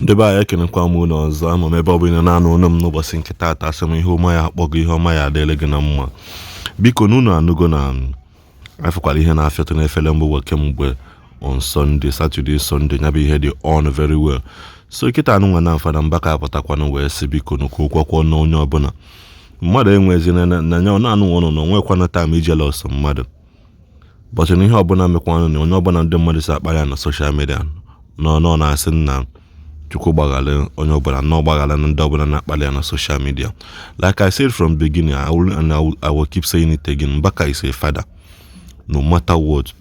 Ndị be anyị, ekenekwa m unu ọzọ. Ama m ebe ọ bụla na-anụ ọnụ m n'ụbọchị nke taata, asị m ihe ọma ya akpọ gị, ihe ọma ya adịrị gị na mma. Biko na unu anụgo na afụkwara ihe na-afịọtụ n'efere mba ụwa kemgbe on Sunday, Saturday, Sunday, ya bụ ihe dị on very well. So kịta anụnwa na Fada Mbaka apụtakwanụ wee sị biko nụ ka okwu akwụkwọ na onye ọbụla mmadụ enwezi na ya ọ na-anụ ọnụ na onwekwana time ijealous mmadụ, but na ihe ọbụla mekwanụ na onye ọbụla ndị mmadụ si akpa ya na social media nọ nọ na-asị nna Chukwu gbaghara onye ọbụla na ọgbaghara na ndị ọbụla na-akpali ya na social media. Like I said from beginning, I will, and I will keep saying it again, Mbaka is a father. No matter what,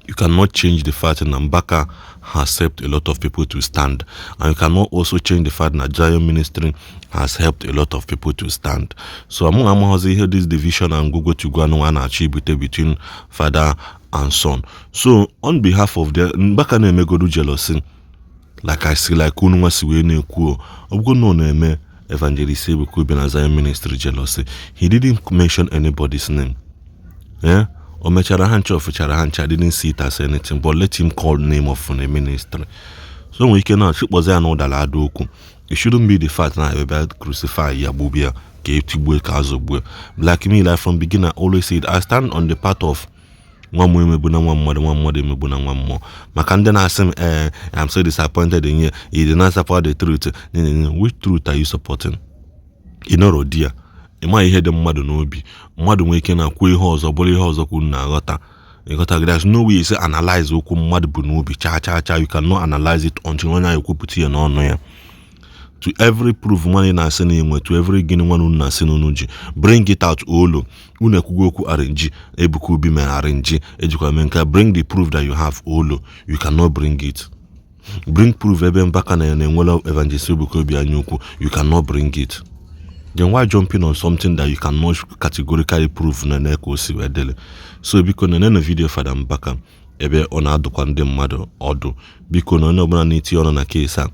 you cannot change the fact that Mbaka has helped a lot of people to stand, and you cannot also change the fact that Zion Ministry has helped a lot of people to stand. So among amaghọzi ihe this division and Google to go anụ a na-achọ ibute between father and son. So on behalf of the Mbaka na-emegodu jealousy, like I see, like unu nwa si wee na-ekwu, ọ bụgo na ọ na-eme Evangelist Ebuka Obi na Zion Ministry jealousy, he didn't mention anybody's name. Yeah? O mechara ha ncha, o fechara ha ncha. I didn't see it as anything, but let him call name of the ministry. So nwere ike na chịkpọzi ya na ụdara ada okwu. It shouldn't be the fact na ebe crucify ya, gbubia ya, ka etigbue, ka azọgbue. Like me, like from beginning, I always said I stand on the part of nwa mmụọ emegbu na nwa mmadụ, nwa mmadụ emegbu na nwa mmụọ. Maka ndị na-asị m, ee, I'm so disappointed in you, you did not support the truth. Which truth are you supporting? Ị nọrọ di ya, ị maghị ihe dị mmadụ n'obi. Mmadụ nwere ike na-akwu ihe ọzọ bụrụ ihe ọzọ ka unu na-aghọta. Ịghọta? There's no way you say analyze okwu mmadụ bụ n'obi cha cha cha. You cannot analyze it until onye ahụ ekwupụta ya n'ọnụ ya. To every proof nwanne na-asị na enwe, to every gịnị nwanne unu na-asị na unu ji, bring it out. Olo unu ekwugo okwu arrange Ebuka Obi mere arrange ejikwa mee nke. Bring the proof that you have. Olo you cannot bring it. Bring proof ebe Mbaka na na-enwela Evangelist Ebuka Obi anya ukwu. You cannot bring it. Then why jumping on something that you cannot categorically prove na na ka o si wee dịrị? So biko, na video Fada Mbaka ebe ọ na-adụkwa ndị mmadụ ọdụ, biko, na onye ọbụla na-etinye ọnụ na case a,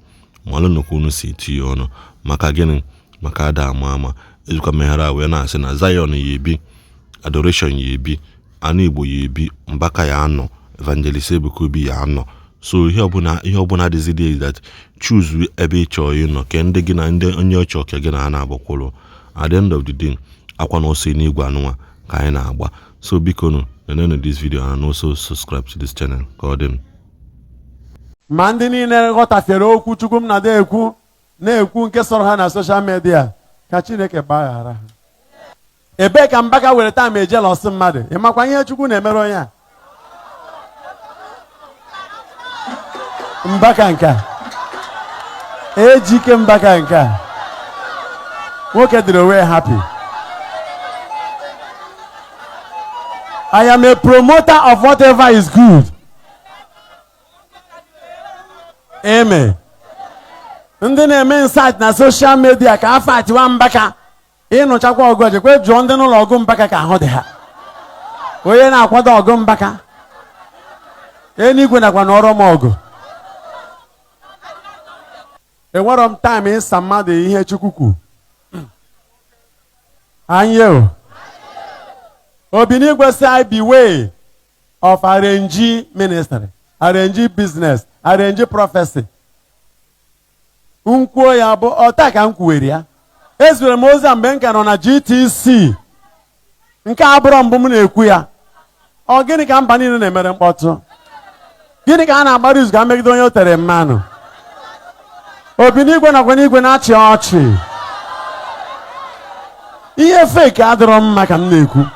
malụ nnukwu unu si etinye ọnụ. Maka gịnị? Maka ada ama ama ejikwa meghere a wee na-asị na Zion ya ebi, adoration ya ebi, anụ Igbo ya ebi, Mbaka ya anọ, Evangelist Ebuka Obi ya anọ. So ihe ọbụla, ihe ọbụla dịzi dị is that choose ebe ị chọrọ ịnọ, ke ndị gị na ndị onye ọchọ ka gị na ha na-agbakwụrụ. At the end of the day, akwa na ọsọ n'igwe anụnwa ka anyị na-agba. So biko nụ, nenenu this video and also subscribe to this channel. Ka ọ dị m. Ma ndị niile ghọtafiere okwu Chukwu m na-ada ekwu na-ekwu nke sọrọ ha na social media, ka Chineke gbaghara ha. Ebee ka Mbaka were time ejealous mmadụ? Ị makwa ihe Chukwu na-emere onye a Mbaka nke a ejike Mbaka nke a nwoke dịrị onwe happy. I am a promoter of whatever is good. Amen. Ndị na-eme insight na social media ka afọ atiwa Mbaka, ịnụchakwa ọgụ, jekwe jụọ ndị n'ụlọ ọgụ Mbaka ka ahụ dị ha. Onye na-akwado ọgụ Mbaka, eluigwe nakwa n'ọrụ m ọgụ. Enwerọ m time ịsa mmadụ ihe Chukwu kwu anyị o Obinigwe si I be way of arrange ministry, arrange business, arrange prophecy. Nkwuo ya bụ ọta ka m kwuwere ya. Ezere m ozi a mgbe m ka nọ na GTC. Nke a bụrụ mbụ m na-ekwu ya. Ọ gịnị ka mba niile na-emere mkpọtụ? Gịnị ka a na-agbara izu ka megide onye o tere mmanụ? Obinigwe nakwa n'igwe na-achị ọchị. Ihe fake adịrọ mma ka m na-ekwu.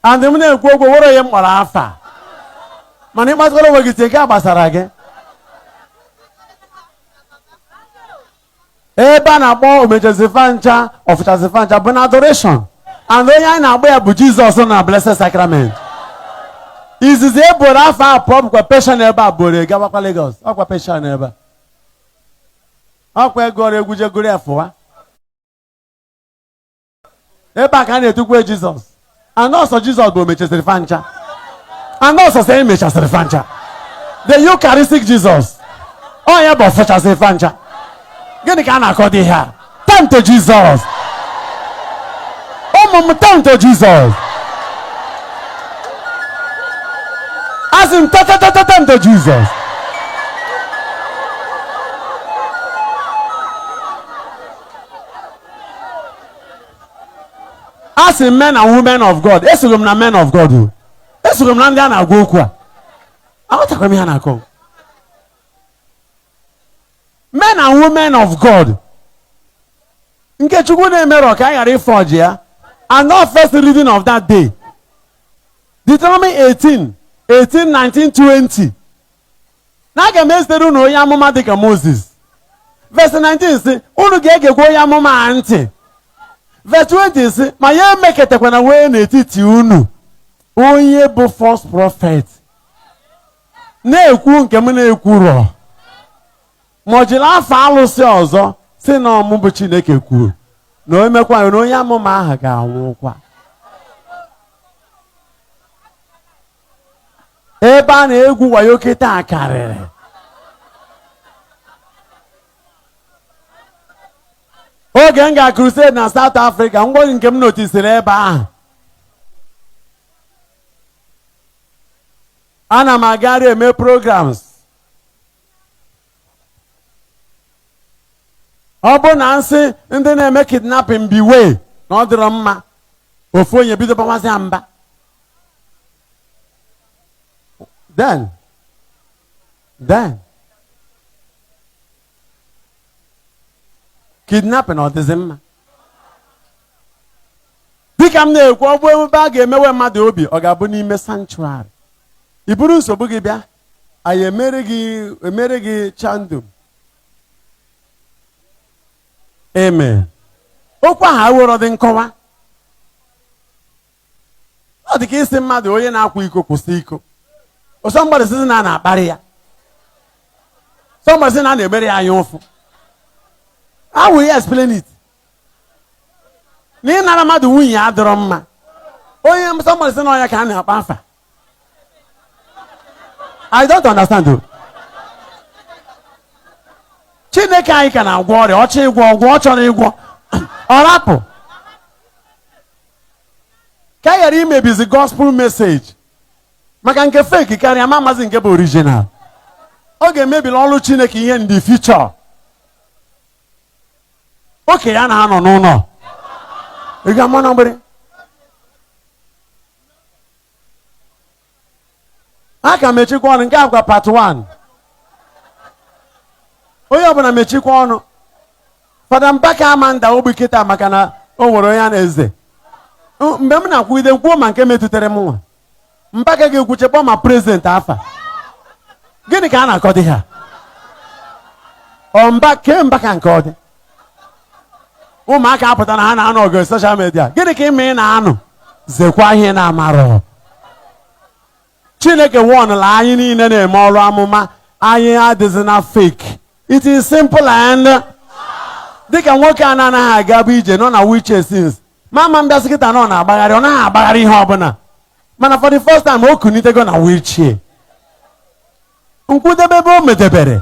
And m na-ekwu okwu were onye m kpọrọ afa. Mana ịkpatara onwe gị tie nke a gbasara gị. Ebe a na-akpọ omechazifa ncha ọfụchazifa ncha bụ na adoration. And onye anyị na-agba ya bụ Jizọs na Blessed Sacrament. Izizi e boro afọ a pụọ bụkwa pension ebe a boro gawakwa Lagos. Ọkwa pension ebe a. Ọkwa ego ọrụ egwu jegoro ya fụwa. Ebe a ka a na-etukwa Jizọs. And ọsọ Jizọs bụ omechasịrị fa ncha. And ọsọ sị emechasịrị fa ncha. The Eucharistic Jesus. Ọ ya bụ ọfụchasịrị fa ncha. Gịnị ka a na-akọ dị ihe a? Turn to Jesus. Ụmụ m, turn to Jesus. Asị m tatatata, turn to Jesus. A sị men and women of God. Esoro m na men of God o. Esoro m na ndị a na-agwa okwu a. Aghọtakwara m ihe a na-akọ. Men and women of God. Nke Chukwu na-emerọ ka a ghara ịfọji ya. And not first reading of that day. Deuteronomy 18, 18, 19, 20. Na aga m ezitere unu onye amụma dịka Moses. Verse 19 sị, unu ga-egekwa onye amụma a ntị. Verse 20 sị, ma ya emeketakwana wee n'etiti unu onye bụ false prophet. Na-ekwu nke m na-ekwurọ. Ma ọ jiri afọ alụsị ọzọ si na ọmụ bụ Chineke kwuru na o mekwa na onye amụma ahụ ga-anwụkwa. Ebe a na-egwu wayo kịta karịrị. Oge m ga crusade na South Africa, ngwa nke m notisiri ebe ahụ. Ana m agagharị eme programs. Ọ bụ na nsị ndị na-eme kidnapping biwe na ọ dịrọ mma, ofu onye bido gbawazi ya mba. Then kidnapping ọ dịzị mma? Dịka m na-ekwu, ọ bụ ebe a ga-emewe mmadụ obi, ọ ga-abụ n'ime sanctuary. I buru nsogbu gị bịa, anyị emere gị chandum. Amen. Okwu ahụ awụrọ dị nkọwa. Ọ dị ka isi mmadụ onye na-akwa iko kwụsị iko. Somebody sị na a na-akparị ya. Somebody sị na a na-emere ya anya ụfụ. How will you explain it? Na ịnara mmadụ nwunye ya adịrọ mma. Onye somebody sị na ọnya ka a na-akpa afa. I don't understand though. Chineke anyị ka na-agwọ ọrịa, ọ chọọ ịgwọ ọgwụ, ọ chọrọ ịgwọ, ọ rapụ. Ka a ghara imebizi gospel message. Maka nke fake karịa ma amazi nke bụ original. Ọ ga-emebili ọrụ Chineke ihe ndị future. Oke ya na-anọ n'ụlọ. Ị ga-ama na mgbere. A ka mechikwa ọnụ nke akwa part 1. Onye ọbụla mechikwa ọnụ. Fada Mbaka ama nda ogbi kịta maka na o nwere onye a na-eze. Mgbe m na-akwụgide kwuo ma nke metụtara m nwa. Mbaka ga-ekwuche kpọọ ma prezidenti afa. Gịnị ka a na-akọ dị ha? Ọ mba kee Mbaka nke ọ dị? Ụmụaka apụta na ha na-anụ ọgụ soshal media. Gịnị ka ime ị na-anụ? Zekwa ihe na-amarọ. Chineke wọnụla anyị niile na-eme ọrụ amụma. Anyị adịghị na fake. It is simple and dịka nwoke a na-anaghị aga bụ ije nọ na wheelchair since. Mama m bịasị kịta nọ na-agbagharị, ọ naghị agbagharị ihe ọbụla. Mana for the first time o kunitego na wheelchair. Nkwudebe ebe o medebere.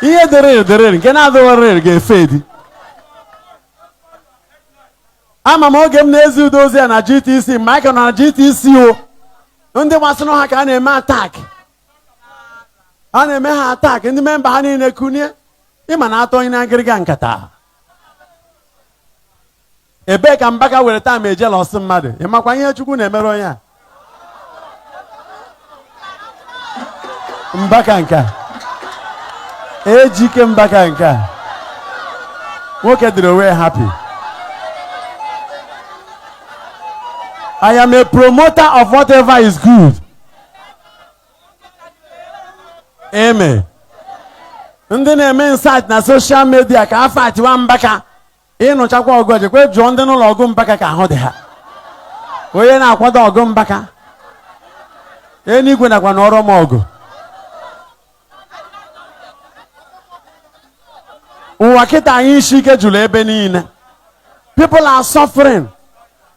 Ihe dịrịrị dịrịrị nke na-adịghị ga-efe edi. Ama m oge m na-ezi udo ozi a na GTC, mgbe anyị ka nọ na GTC o, ndị gbasara ha ka a na-eme atak. A na-eme ha atak, ndị memba ha niile kunie. Ịma na atọ onye na-agịrịga nkata. Ebee ka Mbaka were taa ma ejela ọsị mmadụ? Ị makwa ihe Chukwu na-emere onye a? Mbaka nke a. Ejike Mbaka nke a. Nwoke dịrị onwe happy. I am a promoter of whatever is good. Amen. Ndị na-eme insight na social media ka afọ atiwa Mbaka. Ịnụchakwa ọgụ ejekwe jụọ ndị n'ụlọ ọgụ Mbaka ka ahụ dị ha. Onye na-akwado ọgụ Mbaka. Eluigwe nakwa n'ọrụ m ọgụ. Ụwa kịta anyị isi ike jụrụ ebe niile. People are suffering.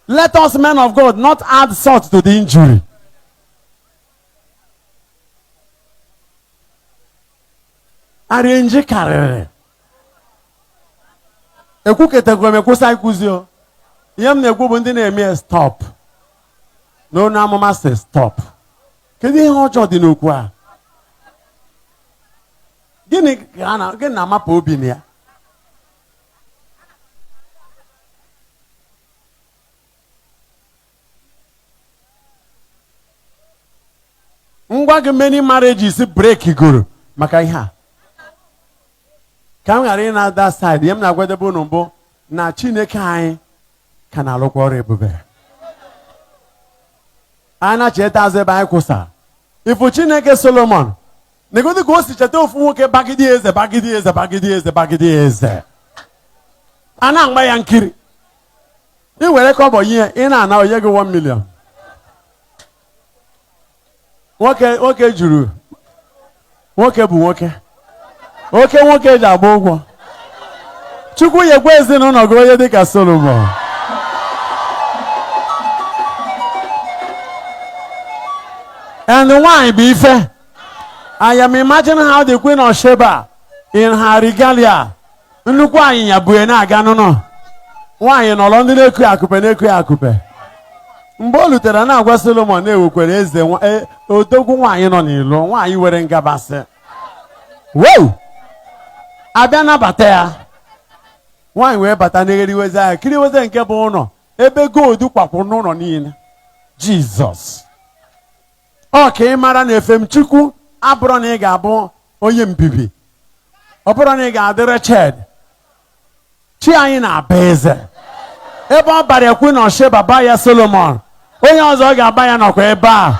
Let us men of God not add salt to the injury. Arịnji karịrị. Ekwuketegwa m ekwusa ikwuzi o. Ihe m na-ekwu bụ ndị na-eme stop. N'onu amụma sị stop. Kedu ihe ọjọọ dị n'okwu a? Gịnị ka a na gịnị na-amapụ obi na ya? Ngwa gị, many marriages break goro maka ihe a. Ka m ghara ị na-ada side, ihe m na-agwadebe unu mbụ na Chineke anyị ka na-alụkwa ọrụ ebube. Anyị na-cheta azụ ebe anyị kwụsara ifu Chineke Solomon negodu ka o si cheta ofu nwoke bagide eze, bagide eze, bagide eze, bagide eze, a na-agba ya nkiri. Ị were kọbọ ihe ị na-ana onye gị 1 million. Nwoke nwoke juru nwoke bụ nwoke, oke nwoke ji agba ụgwọ. Chukwu nyekwa ezinụlọ gị onye dịka Solomon. And nwanyị bụ ife. I am imagining how the Queen of Sheba in her regalia, nnukwu anyịnya bụ na-aga n'ụlọ nwaanyị nọrọ, ndị na-eku akụpe na-eku akụpe. Mgbe o lutere na-agwa Solomon na-ewekwere eze odogwu nwaanyị nọ n'ilo, nwaanyị were ngabasị wow, abịa nabata ya. Nwaanyị wee bata n'egheriweze anya kiriweze nke bụ ụlọ ebe gold kwakwuru n'ụlọ niile. Jizọs, ọ ka ị mara na efem Chukwu abụrụ na ị ga-abụ onye mbibi, ọ bụrụ na ị ga-adị wretched. Chi anyị na-aba eze ebe ọ bara ekwu na Sheba ba ya Solomon, onye ọzọ ọ ga-aba ya nọkwa ebe a.